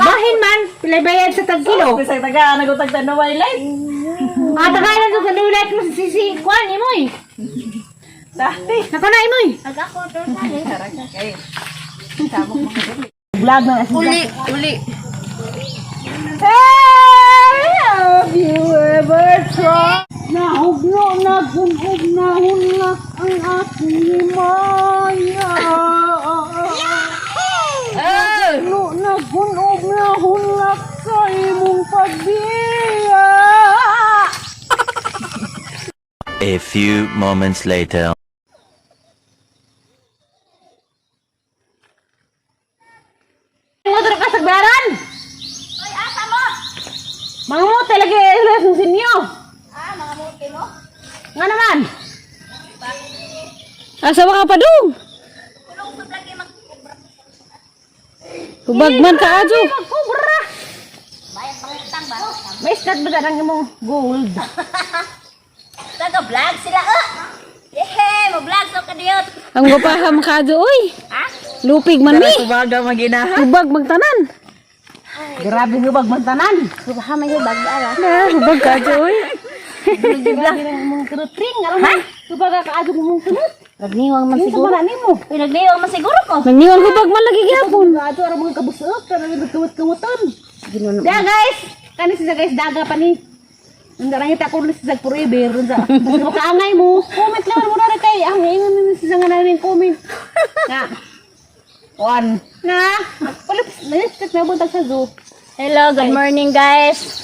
Bahin man, pilay bayad sa tagkilo. Bisag taga nagutag tanaway light. Ah, tagalan sa tanulat mo sa sisi. Kuan, imoy. Dati. Nako na, imoy. Vlog na Uli, uli. Hey, have you ever tried? Nahugno, nagunog, nahulak ang aking himaya. Nahugno, nagunog, nahulak sa imong pagbiya. A few moments later. Motor ka sa baran. Ay, asa mo? Mga mote lagi sa sinyo. Ah, mga muti mo? Nga naman. Asa ka pa dong? Kulong lagi mag Hubag man ka adyo. Magkubra. Bayad pangutang ba? May stat ba ang imong gold? Taga-vlog sila, oh! Yehe, mo-vlog so kadiyot. Ang gapaham ka adyo oy. Ha? Lupig man mi. Kubaga maginaha. Hubag magtanan. Grabe hubag magtanan. Kubaha may hubag ara. Na, hubag ka adyo oy. Grabe ang imong kunutring. Aron ha? Hubag ka adyo imong kunut. Nagniwang man Kinsa siguro. man na nimo? Uy, nagniwang man siguro ko. Nagniwang hubag man lagi gyapon. Adyo ara mga kabusok kanang nagkumot-kumuton. Da guys, kani siya guys daga pa ni. Ang darangit ako rin sa forever rin sa. Basta makaangay mo, comment lang mo na rin kay ang ingon ni siya nga namin comment. Na. One. Na. Palit na na buntag sa zoo. Hello, good morning guys.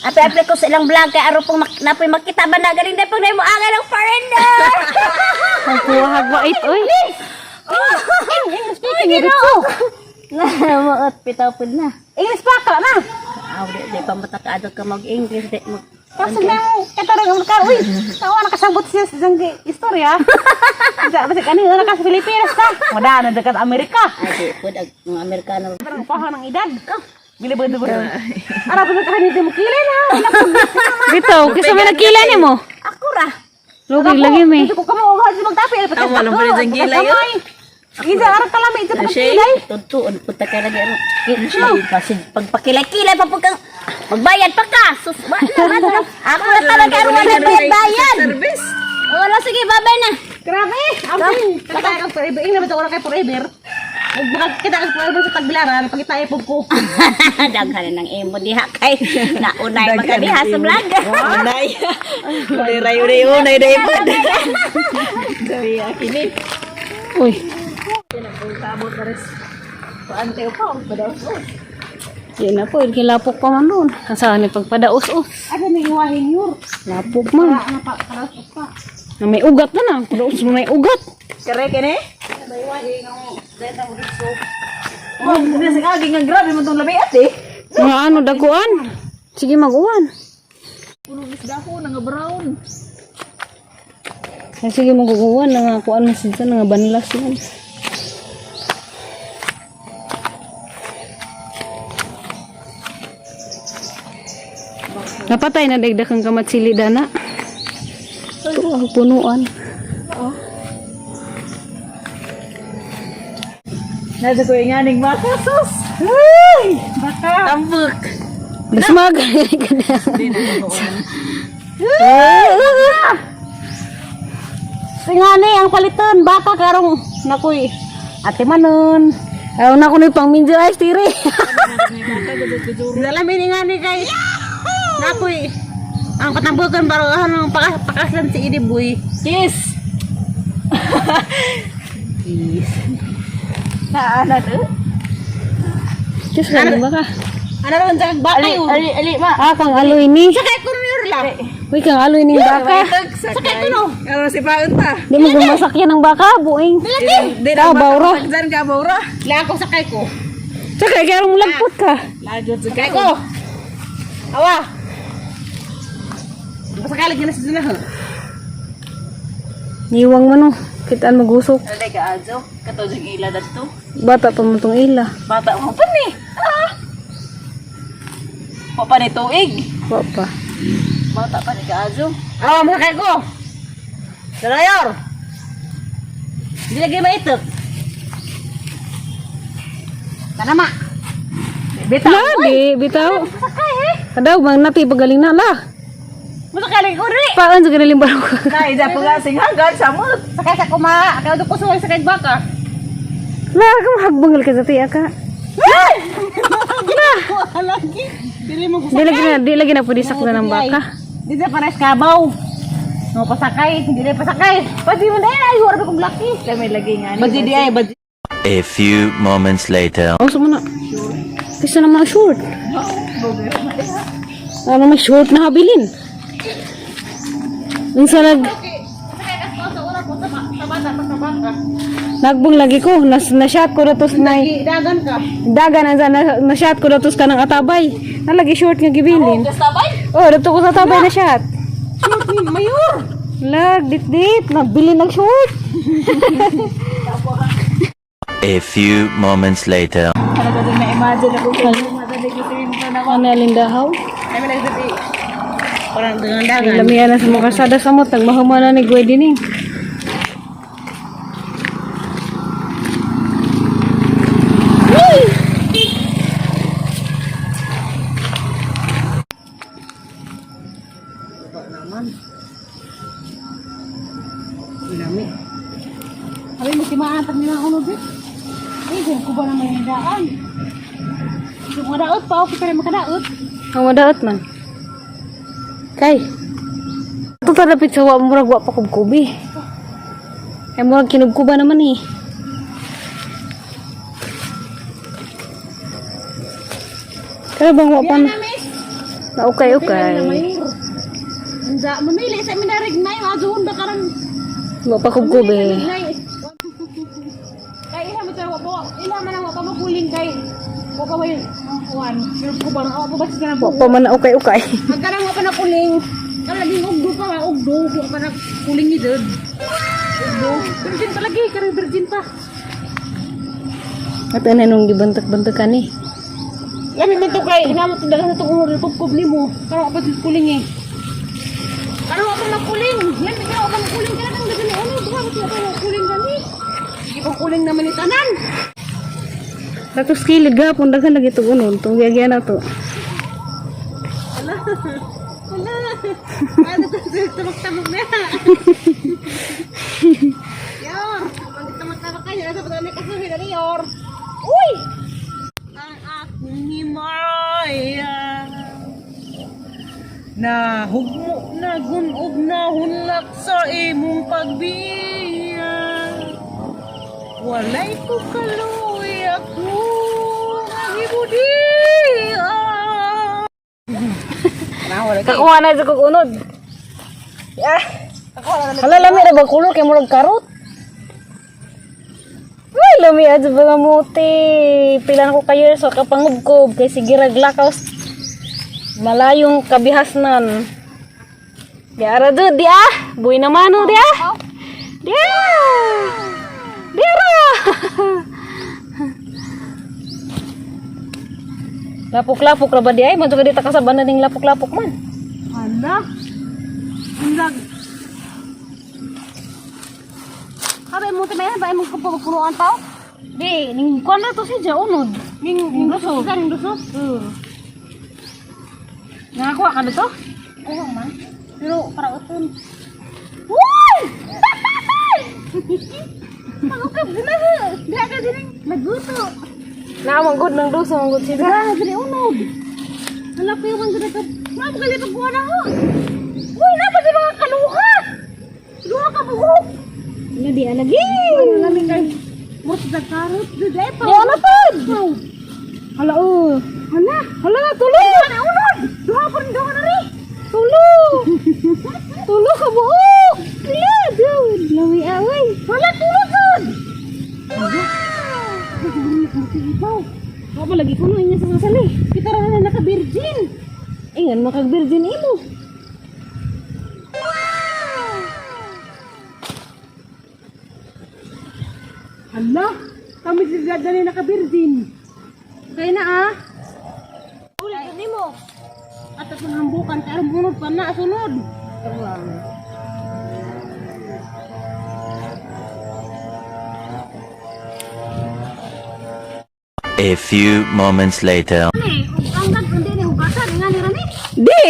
Ape-ape ko sa ilang vlog kay aro pong napoy makita ba na galing na pag mo angay ng foreigner. Ang wait oy. English speaking ito. Namuot pitaw pud na. English pa ka na. Aw, di, di pa matakaado ka mag-English, di mag Pasag na mo katarang ang ka uy. Tawa nakasabot siya sa isang istorya. Sa basta kani na ka sa Pilipinas ta. Wala na dagat Amerika. Ay, di pud ang mga Amerikano. Parang paha ng edad. Bili ba ito? Ara pa sa kanin mo kilay na. Bitaw, kisa may nagkila nimo. Ako ra. Lugig lagi mi. Hindi ko kamo ugahan si magtapi. Tama lang pa rin sa kilay, oh. Isa ara kalami isa pa kilay. Tuntuon punta ka lagi ano. Kasi pagpakilay-kilay pa pud kang magbayad pa ka. Sus, wa na, wa na. Ako na talaga ang wala bayad-bayad. Service. Wala sige, babay na. Grabe. Amping. Kita ka forever. Ingna ba ito kay forever? Ug makakita ka forever sa tagbilaran pagkita ipog ko. Daghan ng imo diha kay naunay magkadiha sa vlog. Unay. Unay unay unay day pod. Sabi akini. Uy, Sabot na res. Kuan kayo pa padaos. di na po, kilapok pa man doon. Asa ni pagpadaos-os. Ano may iwahin yur? Lapok man. Ano pa karas pa. Na may ugat na na. Padaos mo may ugat. Kare kini? May iwahin ang dahil mo dito. Oh, nasa agi nga grabe mo tong labi ate. Mga ano, daguan. Sige, mag-uwan. Puno isda ko nga brown. Ay, sige, mag-uwan. Nangakuan mo siya, nga banlas man. Napatay na dagdag kang kamatsili dana. Ito, ang punuan. Nasa ko inganing baka sus. Ay, baka. Tambuk. Basmag. Singani ang paliton baka karong nakoy ate manon. Ayaw na ko na pang minjo ay tiri. Dalamin ngani kay nakoy ang patambukan baro ang pakaslan si Idiboy. Kiss. Kiss. Naana to? Diyos ka baka. Ano ron sa baka yun? Ali ali ma. Ah, kang aloy ni. Sakay ko yun lang. Uy, kang aloy ni baka. Sakay ko no. Ano si paun ta? Di mo gumasakyan ng baka, buing. Di Ka, bawra. Pagzan ka bawra. La ako sakay ko. Tsaka, kaya mong lagpot ka. Lajot sa Sakay ko. Awa. Basta lagi na sa dinahan. Niwang man oh. Kitaan magusok. Alay ka ajo. Kato jung ila dadto. Bata pa mo tong ila. Bata mo pa ni. Ah. Wa pa ni tuig. Wa pa. Bata pa ni kaazo. Ah, masakay ko. Dalayor. Hindi lagi maitok. Tanama. Bitaw. La, di, bitaw. Sakay eh. Kadaw, bang napi pagaling na la. Masakay lagi ko rin. Paan sa ganaling barang ko. Nay, da pa sing hanggan samot. Sakay sa kuma. Kaya ko suway sakay baka. La, kung hagbangal ka sa tiya ka. Lagi. Dili mo Di lagi na pwede sakda ng baka. Di sa pares kabaw. No pasakay, hindi na pasakay. Pwede mo na ay wala kong laki. Kami lagi nga ni. Badji di ay badji. A few moments later. Ang mo na. Kaysa naman ang short. Ano may short na habilin. Unsa nag Sakay ka sa una ko sa sa bata pa sa baka. nagbong lagi ko nas na shot ko datos na Dagan ka. dagan ang na, na shot ko datos ka ng atabay. Nalagi short nga gibilin. Kasabay. Oh, dato ko sa atabay na shot. Short ni mayor. Lag dit dit nabili ng short. A few moments later. Ano ka na imagine ako kung madali ko sa inyo na Ano alindahaw? Kami lagi sa Parang dengan dagan. Lamian na sa mga kasada sa mo tagmahuma na ni Gwen ni. Lami. Sabi mo si Maan, pag nila ako eh. Eh, kung ko ba naman yung daan? Kung madaot pa, okay pa rin makadaot. Ang madaot man. Kay. Ito talapit sa wa murag wa pa kubkubi. Ay murag kinubkuba naman eh. Kaya bang wa pa na? Na okay okay. Unsa mamili sa minarig na yung azuhon ba karon? Wa pa kubkubi. Kay ila mo tawa po, ila man ang wa pa makuling kay wa pa may kuan, pero ko ba wa pa ba siya na Wa pa man na okay okay. Ang karang wa pa na kuling. Karang laging ugdo pa, wa ugdo, wa pa na kuling ni dud. Ugdo. Virgin pa lagi, karang virgin pa. At ano nung gibantak-bantakan eh. Yan man to kay inamo to daghan to kung kubkob nimo. Karang wa pa jud kuling eh. Karang wa pa na kuling. Yan bigla wa pa na kuling kaya kang daghan ni ano, duha ba pa na kuling gani. Sige pang kuling naman ni tanan. Tapos kilid gapon daghan lagi to unon tong giyagya na to. Wala. Ano to tamok-tamok na. Yor, magtamok-tamok kayo nasa pagdami kasuhin na ni Yor. Uy! Ang akong himaya Na hugmo na gunob na hunlak sa imong pagbiya. Walay ko kaluoy ako ang Kakuha na sa kog unod. Yeah. Hala lami ra ba kulor kay murag karot. Uy, lami adto ba muti. Pila na ko kayo sa kapangubkob kay sige rag lakaw malayong kabihasnan. Di ara do, di ah. Buhi na mano di ah. Di ah. Di ara. Lapok-lapok ra ba di ay? Man di ta kasaban na ning lapok-lapok man. Hala. Unlag. Sabi mo tayo ba mo kapagpunuan pa? Di, ning kuan na to si Ja unod. Ning ning ruso. Ning ruso. Nakakuha ka na to? Oo man. Pero para uton. Uy! Pagukab na. Dili ka din naguto. Naa good ng duso, ang good siya. Ah, dili unod. Hala ko yung mga ka. Ma'am, kaya ka buwan ako. Uy, napa di mga kaluha. Duha ka buhok. Ano di alagi? Ano namin kay Mos na karot. Dili pa. Di ano pod? Hala oh. Hala. Hala tulo. Ano unod? Duha pa rin duha na rin. Tulo. Tulo ka buok. Tulo dude. Lawi away. Hala tulo jud. Wa pa lagi kuno inya sa sali. Kita ra na naka-virgin. Ingan makag-virgin imo. Hala, kami si Dani naka-virgin. Kaya na ah. Ulit ni mo. At atong hambukan kay aron bunod pa na sunod. A few moments later. Ni, ug ang kundi ni hugasan nga ni rani. Di.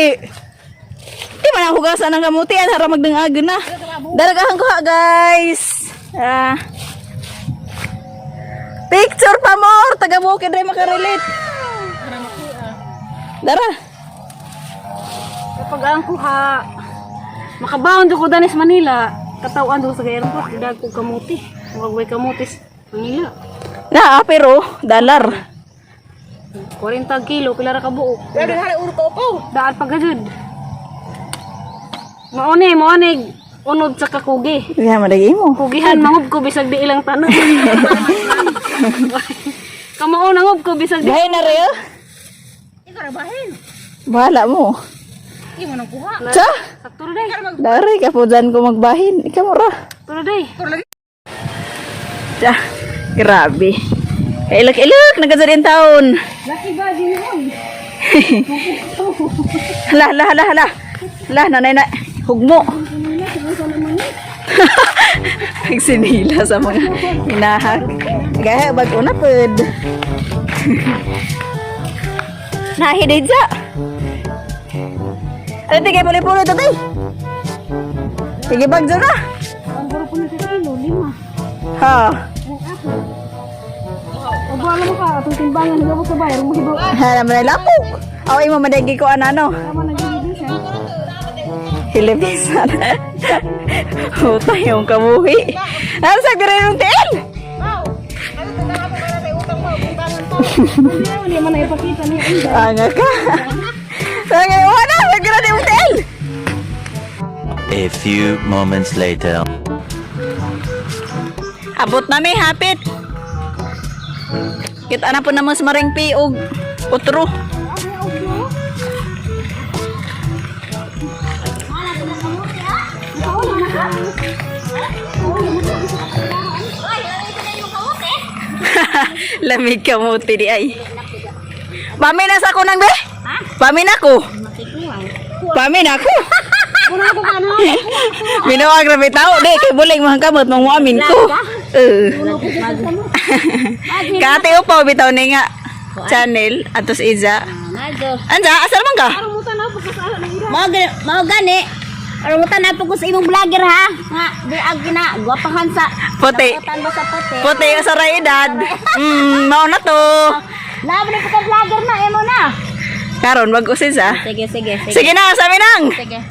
Di man ang hugasan ng kamuti at hara magdangagan na. Daragahan ko ha, guys. Ah. Picture pa more. Taga bukid rin makarelate. Dara. Kapag ang kuha, makabaon do ko danis Manila, katawan do sa airport, dag ko kamuti. Wag way kamuti sa Manila. Na, pero dalar. 40 kilo pila ra ka buok. Pero hari uro ko ko. Daan pa gajud. Maone, maone unod sa kakugi. Kaya madagi mo. Kugihan mangob ko bisag di ilang tanan. Kamao nangob ko bisag di. Bahin na rin. Ikaw ra bahin. Bahala mo. Di mo nang kuha. Tsa! Sakto ra day. Dari ka po dyan ko magbahin. Ikaw mo ra. Sakto ra day. Tsa! Grabe. Ilok-ilok, nagkasar taon. Lucky ba di mo? Hala, hala, hala, hala. Hala, nanay na. Hugmo. Nagsinila sa mga hinahak. Gaya, bago na pud. Nahiday dya. Ano, tigay puli-puli ito, tay. Sige, bagyo na. Ang guro ko na sa kilo, lima. Ha. Abo alam mo ka, atong timbangan nagabot sa bayar mo hibaw. Hala, manay lapok. Aw, imo manay ko ano. Tama nagigibis eh. Hilibisan. Utay yung kabuhi. Ano sa dire yung tiil? Hindi man na ipakita niya. Anga ka. Anga, wala. Sa dire yung tiil. A few moments later. Abot na mi, hapit. Kita na po naman sa Maring P og utro. Lamig kamuti di ay. Pamin na sa kunang be? Pamin ako. Pamin ako. Minuwag ra bitaw di kay buling mga kamot manguamin ko. Eh. Kate upaw bitaw ni nga channel atos Iza. Anja, asal man ka? Mao gani. Arumutan na po ko sa imong vlogger ha. Nga di ag gina gwapahan sa Puti. Dapotan ba sa puti. Puti sa ra edad. Mao na to. Laban na po ka vlogger na imo na. Karon wag usis ah. Sige, sige, sige. Sige na, sa nang. Sige.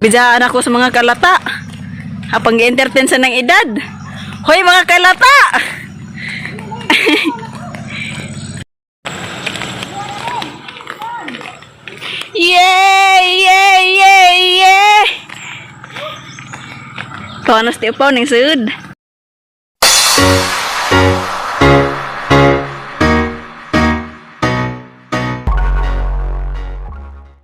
Bidaan ako sa mga kalata. Hapang gi-entertain sa ng edad. Hoy mga kalata. Yay! Yay! Yay! Yay! Kawanos ti upaw ning sud.